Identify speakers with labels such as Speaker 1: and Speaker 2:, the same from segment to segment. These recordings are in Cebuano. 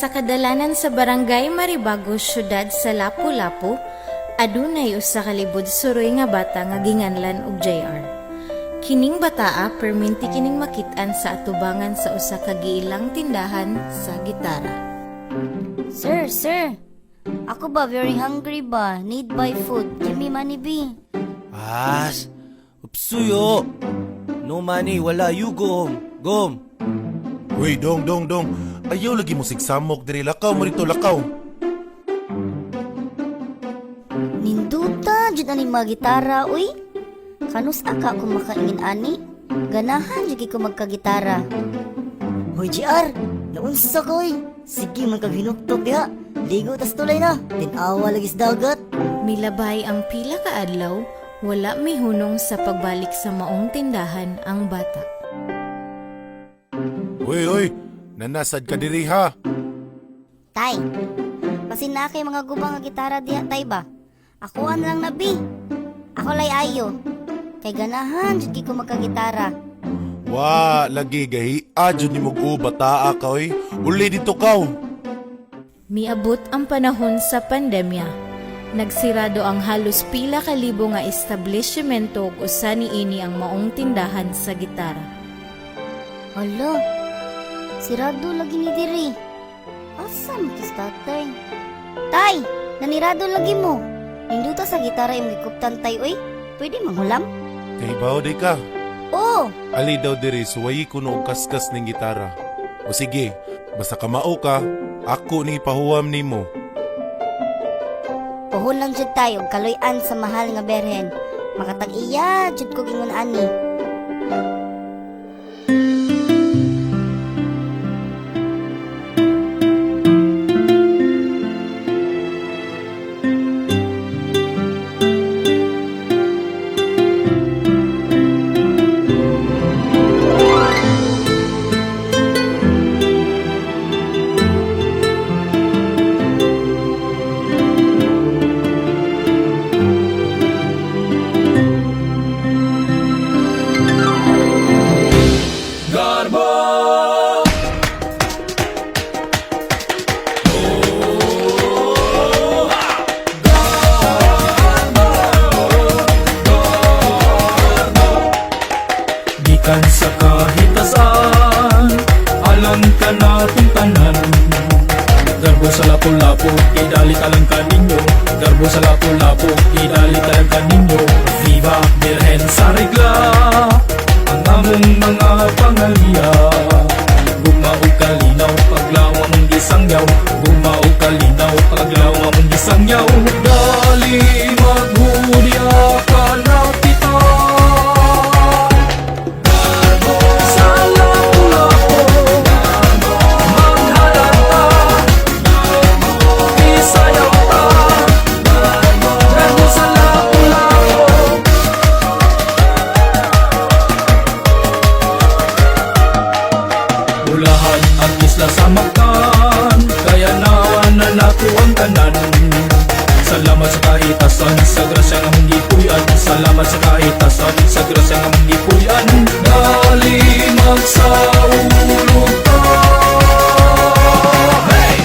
Speaker 1: Sa kadalanan sa Barangay Maribago, syudad sa Lapu-Lapu, adunay usa ka libud suroy nga bata nga ginganlan og JR. Kining bataa perminti kining makit-an sa atubangan sa usa ka giilang tindahan sa gitara.
Speaker 2: Sir, sir. Ako ba very hungry ba? Need buy food. Give me money be.
Speaker 3: As, upsuyo. No money, wala. You go home. Go home.
Speaker 4: Uy, dong, dong, dong. Ayaw lagi mo sigsamok diri, lakaw mo rito, lakaw.
Speaker 2: Ninduta jud ani mga gitara uy. Kanus aka kung makaingin ani? Ganahan jud ko magkagitara.
Speaker 5: Hoy GR, naunsa ka oy. Sige man kag hinuktok diha. Ligo tas tulay na. Tinawa lagi sa dagat.
Speaker 1: Milabay ang pila ka adlaw, wala mihunong sa pagbalik sa maong tindahan ang bata.
Speaker 4: Uy, uy, nanasad ka diri ha.
Speaker 2: Tay, basin na kay mga guba nga gitara diha tay ba? Ako an lang na bi. Ako lay ayo. Kay ganahan jud ko magkagitara.
Speaker 4: Wa, lagi gahi. Adyo ni mog bataa ka oy. Uli dito kaw.
Speaker 1: Miabot ang panahon sa pandemya. Nagsirado ang halos pila ka libo nga establishmento ug usa niini ang maong tindahan sa gitara.
Speaker 2: Hala, sirado lagi ni diri. Asa man to sa tatay? Tay, nanirado lagi mo. Ninduta sa gitara imong gikuptan tay oy. Pwede manghulam?
Speaker 4: Kay bawo di ka.
Speaker 2: Oh,
Speaker 4: Ali daw diri suwayi kuno og kaskas ning gitara. O sige, basta kamao ka, ako ni ipahuwam nimo.
Speaker 2: Puhon lang jud tayo og kaluy-an sa mahal nga berhen. Makatag-iya jud ko ingon ani.
Speaker 6: Garbo! Gikan sa kahitasan, alang ka natong tanan. Garbo sa lapu-lapu, idali talang kaninyo. Garbo sa lapu-lapu, idali talang kaninyo. Viva Birhen sa regla, ang among mga pangalya. Gugma og kalinaw, paglaw among gisangyaw. Gugma og kalinaw, paglaw among gisangyaw. Dali maghudya ka na kita. Garbo sa lapu-lapu, maghalata, isayaw ta. Garbo sa lapu-lapu. Bulahan ang isla sa Mactan, kaya na nanako ang tanan. Salamat sa kahitasan, sa grasya nga mong gipuy-an. Salamat sa kahitasan, sa grasya nga mong gipuy-an. Dali magsaulog ta. Hey!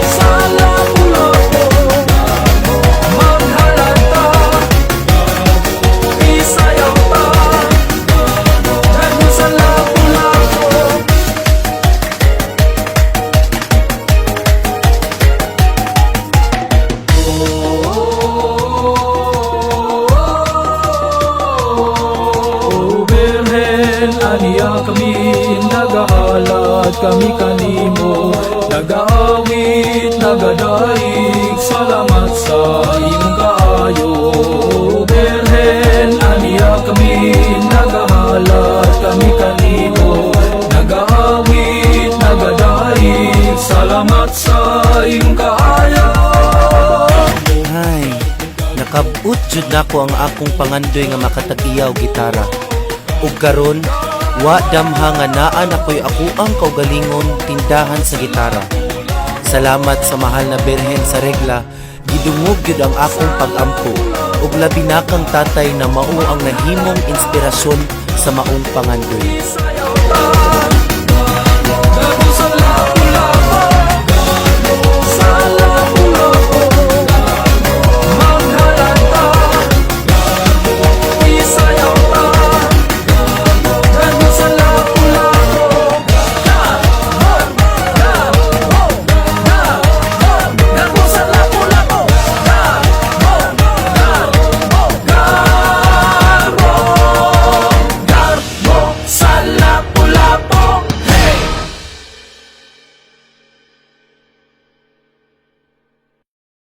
Speaker 6: Sa lapu-lapu, maghalata, isayaw ta. Garbo sa lapu-lapu. O Birhen, aniya kami nagahalad kami kanimo, nagaawit, nagadaig, salamat sa imong kaayo. O Birhen, aniya kami nagahalad kami kanimo, nagaawit, nagadaig, salamat sa imong kaayo.
Speaker 3: Ay, nakabut jud nako ang akong pangandoy nga makatag-iya og gitara. Ug karon, wa damha nga naa nakoy ako ang kaugalingon tindahan sa gitara. Salamat sa mahal na Birhen sa regla, gidungog gyud ang akong pagampo ug labi na kang tatay na mao ang nahimong inspirasyon sa maong pangandoy.